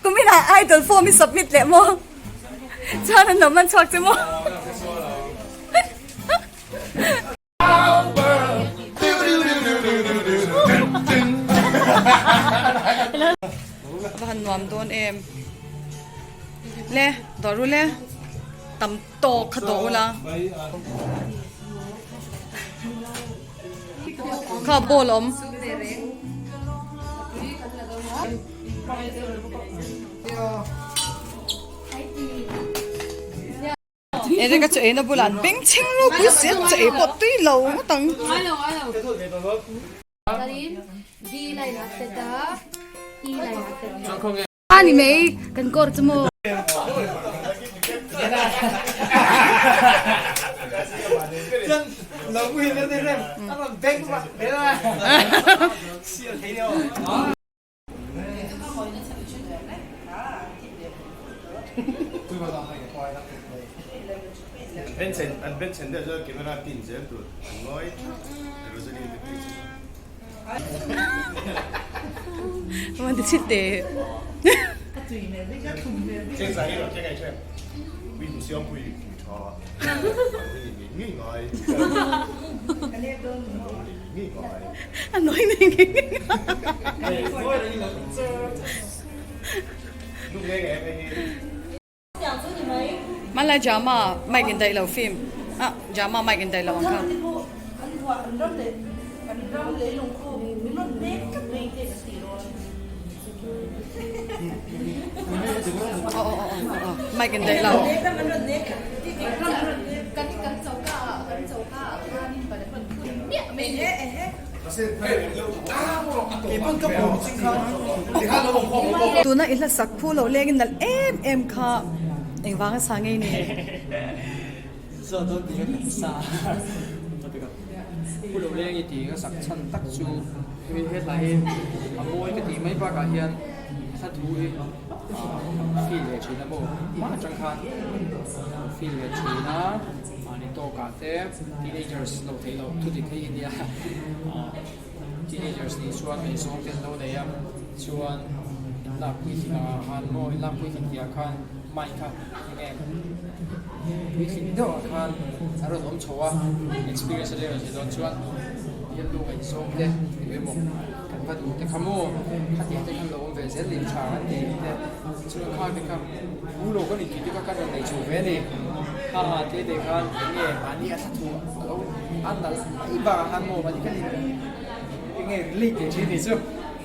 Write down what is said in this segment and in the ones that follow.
Kumin ah idol form i submit leh maw? Chuan an lo man chhuak che maw? Va han nuam dawn em. Le dawh ru le tam tawk kha dawh ula. Kha ball a awm. Erika chu eina bulah an beng chhing ropui si a chaw ei pawh tui lo ngawt ang. Ani mai kan kawr chu maw. An benchhen deuh chuan camera tin zel tur an ngawi Rosalie te phei chu. Wan ti chhit te. Cheng zai hi rawn thleng ai hrem. Pui hmu siam pui pui tha. Ngei ngei ngai. Ngei ngai. A nawi ngei ngei ngai. Hmanlai drama mic in daih lo film ah drama mic in daih lo ang kha. Aw aw aw aw mic in daih lo. Tuna i hlasak phu loh lengin nalh em em kha engvanga sa ngei ni? Zawt dawn tih ka kan sa Phu loh leng i tih ka sak chhan tak chu hemi hetlai hi a mawi ka tih mai bakah hian hla thu hi feel ve thin a maw hma atang khan feel ve thin a. Mahni tawkah te teenagers lo theih loh thu dik hi nia teenagers nih chuan ngaihzawng te an lo nei a chuan inlak puitling ah khan maw inlak puitling tih ah khan mind kha eng nge puitling deuh ah khan a rawn awm chho a experience a rawn nei dawn chuan bialnu ngaihzawng te eng emaw kan va duh te kha maw khatiang te khan lo awm ve zel leh tha an ti te chuan kha te kha. Pu lo ka ni tih te kha ka rawn nei chho ve a ni. Ha ha te te khan eng nge mahni a thla thu a lo a nalh mai bakah khan maw mahni khan in eng nge relate ve thin ni chu.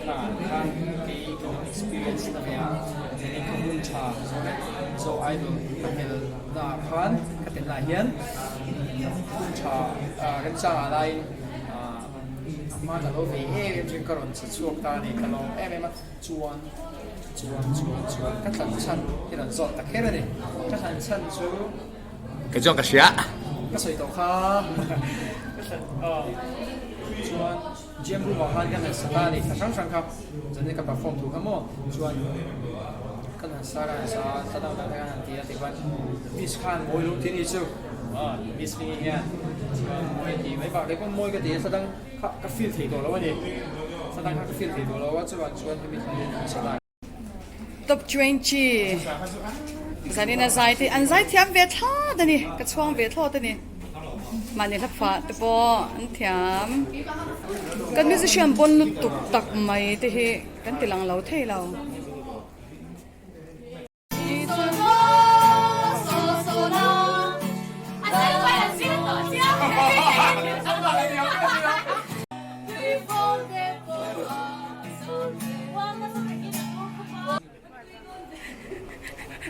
Ha khan kei ka experience na ve a, zanin ka hun tha zo leh zo idol ka hmel na ah khan ka tel na ah hian hun tha remchang ah laiin a hma ka lo vei em em chuan ka rawn che chhuak ta a ni ka lawm em em a chuan Chuan chuan chuan ka thlan chhan hi rawn zawt ta kher a ni. Ka thlan chhan chu. Kei chuan ka hria. Ka sawi tawh kha. Ka thlan aw. Chuan gym room ah khan ka han sa ta a ni. Thla hrang hrang kha zanin ka perform thu kha maw. Chuan kan han sa ka han sa a, thla dang dang te khan han ti a tikhan miss khan mawi lo ti a ni chu. Miss Hmingi hian chuan mawi a ti mai bak kei pawn mawi ka ti a thla dang Kha ka feel thei tawh lo a ni. Sadang kha ka feel thei tawh lo a, chuvang chuan hemi thla hian an sa Top 20 zanin a zai te an zai thiam ve thlawt a ni, ka chhuang ve thlawt a ni. Mahni hla phuah te pawh an thiam. Kan musician bawn lutuk tak mai te hi kan ti lang lo thei lo.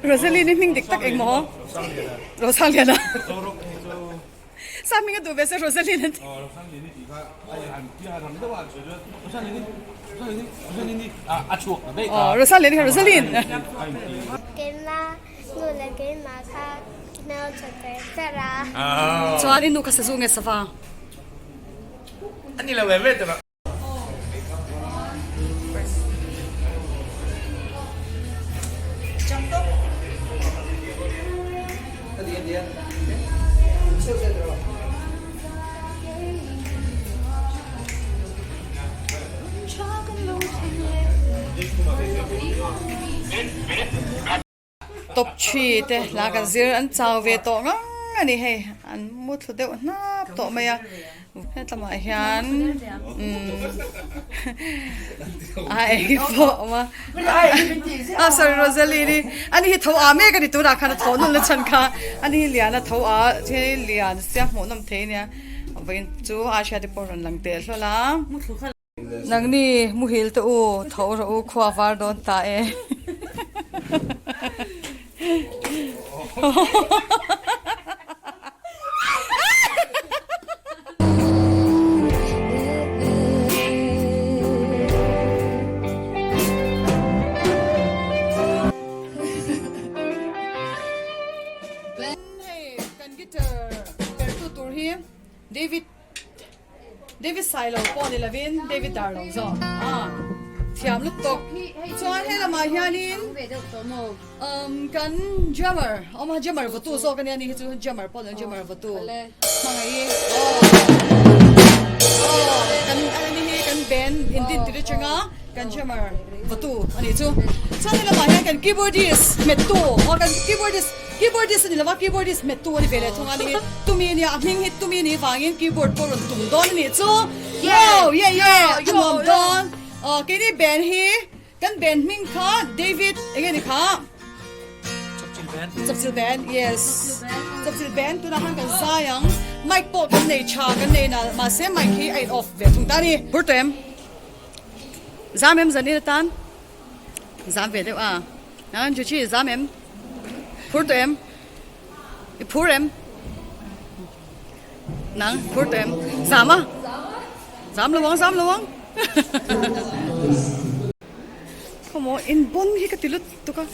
Rosaline i hming dik tak engmaw? Rosangliana. Sa hming a duh ve se Rosaline an ti. Aw Rosaline kha Rosaline. Keima nu leh keimah kha hmeltha ber ber a. Chuan i nu kha sazu nge sava? Ani lo ve ve tawh. Top thi te hla kan zir an chau ve tawh ngang a ni hei an mu thlu deuh hnap tawh mai a hetlamah hian umm a eng pawh a awm a ah sorry Rosaline i ani hi tho a mek a ni tunah khan a tho nawlh na chhan kha ani hi lian a tho a he lian sia hmuh nawm thei a nia vawiin chu a hriat te pawh a rawn lang teh hlawlh a. Nangni muhil te u tho rawh u khua var dawn ta e. Hei kan guitar pertu tur hi David David Sailo pawh ni lovin David Darlo zawk a thiam lut tawk. Chuan he lamah hianin umm kan drummer awm a drummer vawtu zawk ania ni hi chu drummer pawh ni lo drummer vawtu hmangaih aw aw kan ani hi kan band in din tir atanga kan drummer vawtu ani chu. Chuan he lamah hian kan keyboardist hmettu aw kan keyboardist Keyboardist a ni lova, keyboardist hmettu a ni ve leh thung a ni. Tumi nia, a hming hi tumi ni vangin keyboard pawh rawn tum dawn a nih chu. Yo! Ye ye! A nuam dawn. Aw, keini band hi, kan band hming kha David eng nge ni kha? Chawpchilh band. Chawpchilh band, yes. Chawpchilh band tunah khan kan zai ang. Mic pawh kan nei tha, kan nei nalh, mahse mic hi a in off ve thung ta a ni. Bur tawh em? Zam em zanin atan? Zam ve deuh a. Nang Juchi zam em? Phur tawh em? I phur em? Nang phur tawh em? Zam a? Zam lo ang, zam lo ang. Khawmaw in bon hi ka ti lut tuk a.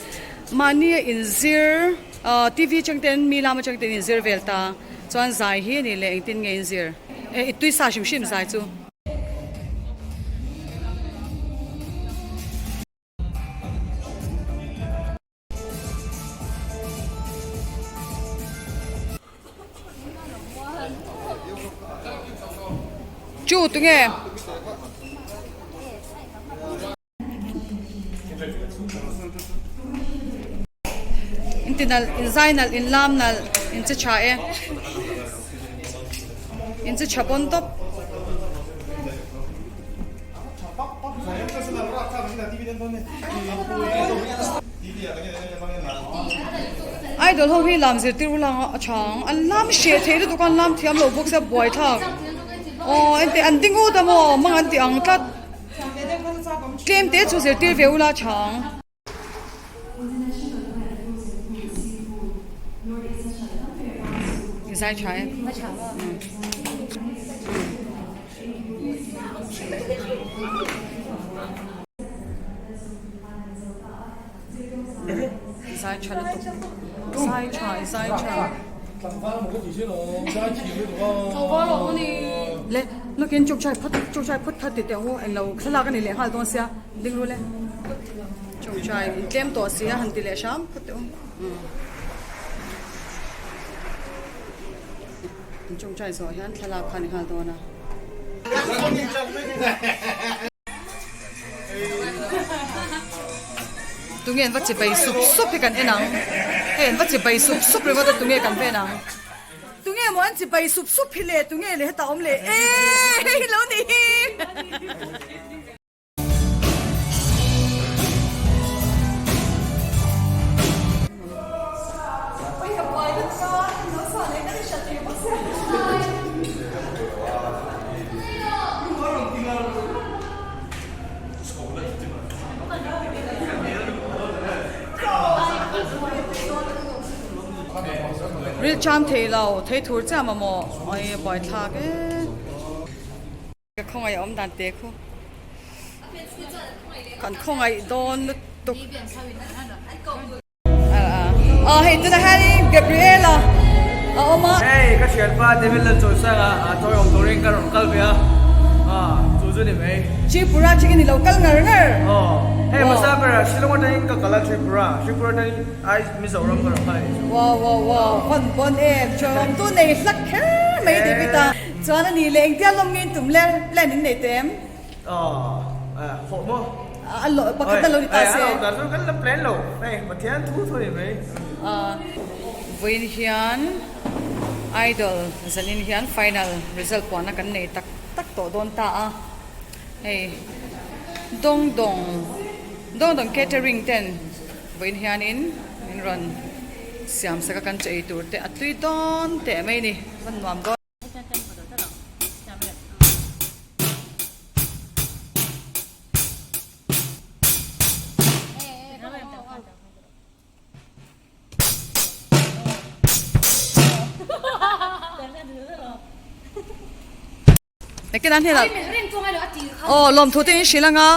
Mahni a inzir TV atang ten mi lam atang ten inzir vel ta. Chuan zai hi a ni leh engtin nge inzir? I tuisa hrim hrim zai chu. Chu tunge? In ti nalh, in zai nalh, in lam nalh, in che tha e. In che tha pawn tawp. Idol ho hi lam zirtir ula a chang an lam hreh thei lutuk a an lam thiam lo bawk sia buai thlak aw ente an ding ut a maw mang an ti ang tlat tlem te chu zirtir ve ula a chang. Zai tha e. Zai tha lutuk. Zai tha i zai tha. Le look in chawkchai phawt chawkchai phawt kha ti teh ang u englo thlalak a ni leh nghal dawn sia ding ru le chawkchai in tlem tawh sia han ti leh hram phawt teh u. An tawngtai zawh hian thlalak kha a ni nghal dawn a. Tunge an va chi bai sup sup hi kan en ang. Hei an va chi bai sup sup ringawt a tunge kan va en ang. Tunge maw an chi bai sup sup hi le tunge le hetah awm le eee hei hi lo ni hi. Ril cham thei lo, thei thur chiah mamawh, ai buaithlak e. Ka khawngaih a awm dan te khu. Kan khawngaih dawn lutuk. Ah hei tunah hianin Gabriela a awm a. Hei ka thianpa David Lalchawlsanga a chawi awm turin ka rawn kal ve a. Ah chu chu ni mai. Tripura atangin i lo kal ngar ngar. Aw, hei hmasa berah Shillong atangin ka kal a Tripura, Tripura atangin ai Mizoram ka rawn kal a nih chu. Wow wow wow, hawn pawn em, chawlawm tu nei hlak kher mai David a. Chuan a ni leh engtia lawm nge in tum le, plan in nei teh em? Aw, hawh maw? A lo, pakhat a lo ni ta se. A lo ta chu kan la plan lo, hei Pathian thu thu a ni mai. Vawiin hian Idol zanin hian final result puahna kan nei tak tak tawh dawn ta a, hei Dawng Dawng Dawng Dawng Catering ten vawiin hianin min rawn siam sak a kan chaw ei tur te a tui dawn teh mai a ni, van nuam dawn. Nakin an hnenah aw lawmthu te in hrilh anga.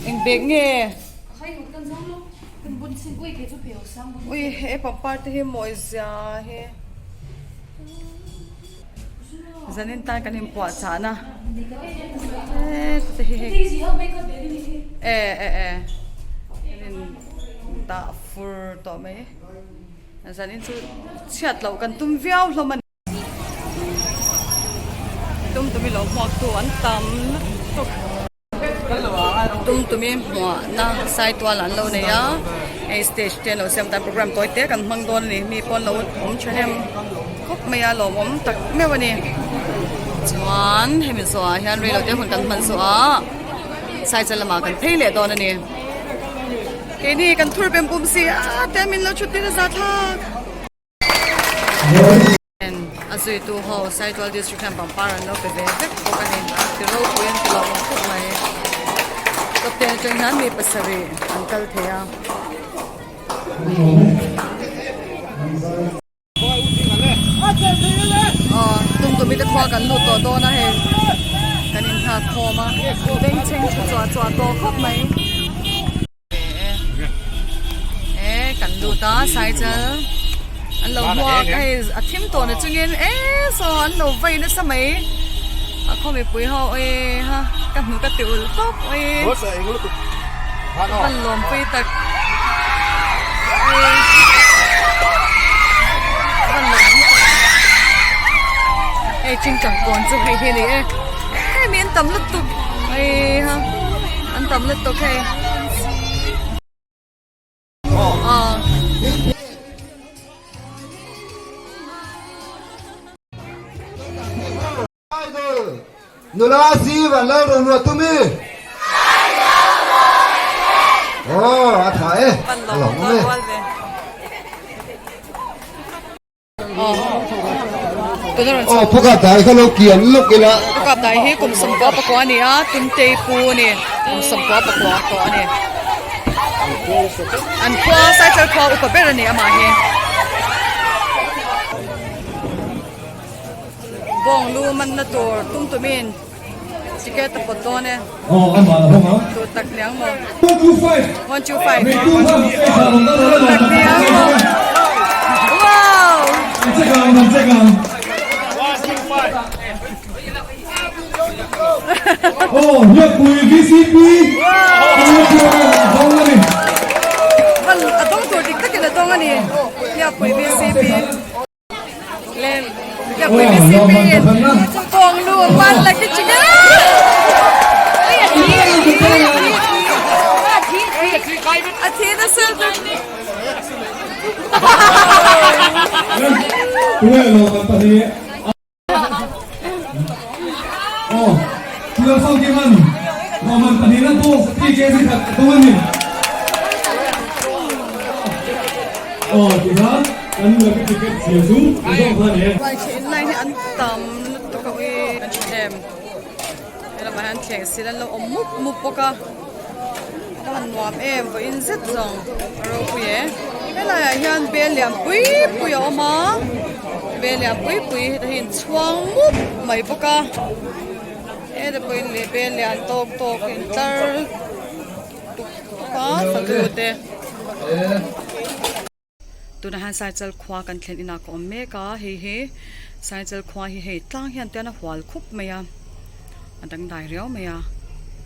Eng bag nge? Ui he pangpar te hi mawi zia hi. Zanin tan kan inpuahchah na e te hi e e e kan in dah fur tawh mai zanin chu chhiat loh kan tum viau hlawm a ni. Tum tumi lo hmuak tu an tam lutuk. Tum tumi hmuahna saitual an lo nei a, hei stage te an lo siam tan program tawi te kan hmang dawn a ni, mi pawn lo awm thahnem khawp mai a lawmawm tak meuh a ni. Chuan hemi zawhah hian reilo te hun kan hman zawh a saichal lamah kan phei leh dawn a ni. Keini kan thur bem bum si a te min lo thut tir a zathlak. A zuitu ho Saitual District hian pangpar an lo pe ve vek bawk a ni. Ti ropui an ti lo awm khawp mai. Top ten atang hian mi pasarih an kal thei a. Aw tum tumi te khua kan lut tawh dawn a hei kan innghat khawm a bengchheng tha chuah chuah tawh khawp mai. E kan lut a cycle an lo hmuak hei a thim tawh na chungin e saw an lo vei nasa mai a khaw mipui ho e ha ka hnu ka ti ulh tawp e ka lawm pui tak e ka lawm hei chingchang kawn chu hei hi a ni e e mi an tam lutuk e ha. An tam lutuk hei. Aw. Idol nula si van lal ro lua tumi. Aw a tha e. A lawm awm e. Aw phukap dai kha lo kian luk ila. Phukap dai hi kum sawmkua pakua a ni a, Tumtei pu a ni, kum sawmkua pakua tawh a ni. An khua Saichal khua upa ber a ni amah hi. Bawng lu manna tur tum tumin ticket a pawt dawn e. Tu tak niang maw? 1 2 5. Tu tak niang maw? Wow! A dawng tur dik takin a dawng a ni. Hiakpui VCP. Lai hi an tam lutuk a ui an tha em helamah hian thleng sil an lo awm mup mup bawk a a han nuam em vawiin zet zawng a ropui e helaiah hian bel lian pui pui a awm a. Bel lian pui pui heta hi inchhuang mup mai bawk a heta pawhin leh bel lian tawk tawk a intlar tuk tuk a fatu te. Tunah hian Saichal khua kan thlen inah ka awm mek a hei hi Saichal khua hi hei tlang hian tian a hual khup mai a a dangdai riau mai a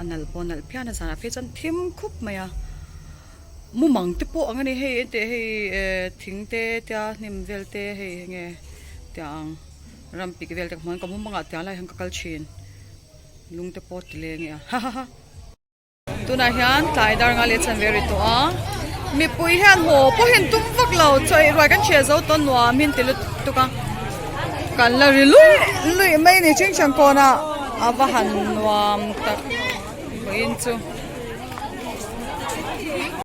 a nalh pawh a nalh phian a zanah phei chuan thim khup mai a. Mumang te pawh ang a ni hei enteh hei eh thing te tia hnim vel te hei enge tiang ang ram pik vel te ka hmu a ka mumangah tiang lai hian ka kal thin lung te pawh ti leng e a hahaha. Tunah hian tlai dar nga leh chanve ri tawh a mipui hian haw pawh hian tum vak lo chaw ei ruai kan hriat zo tawh nuam in ti lutuk a kan la ri luih luih mai a ni chingchang kawnah a va han nuam tak vawiin chu.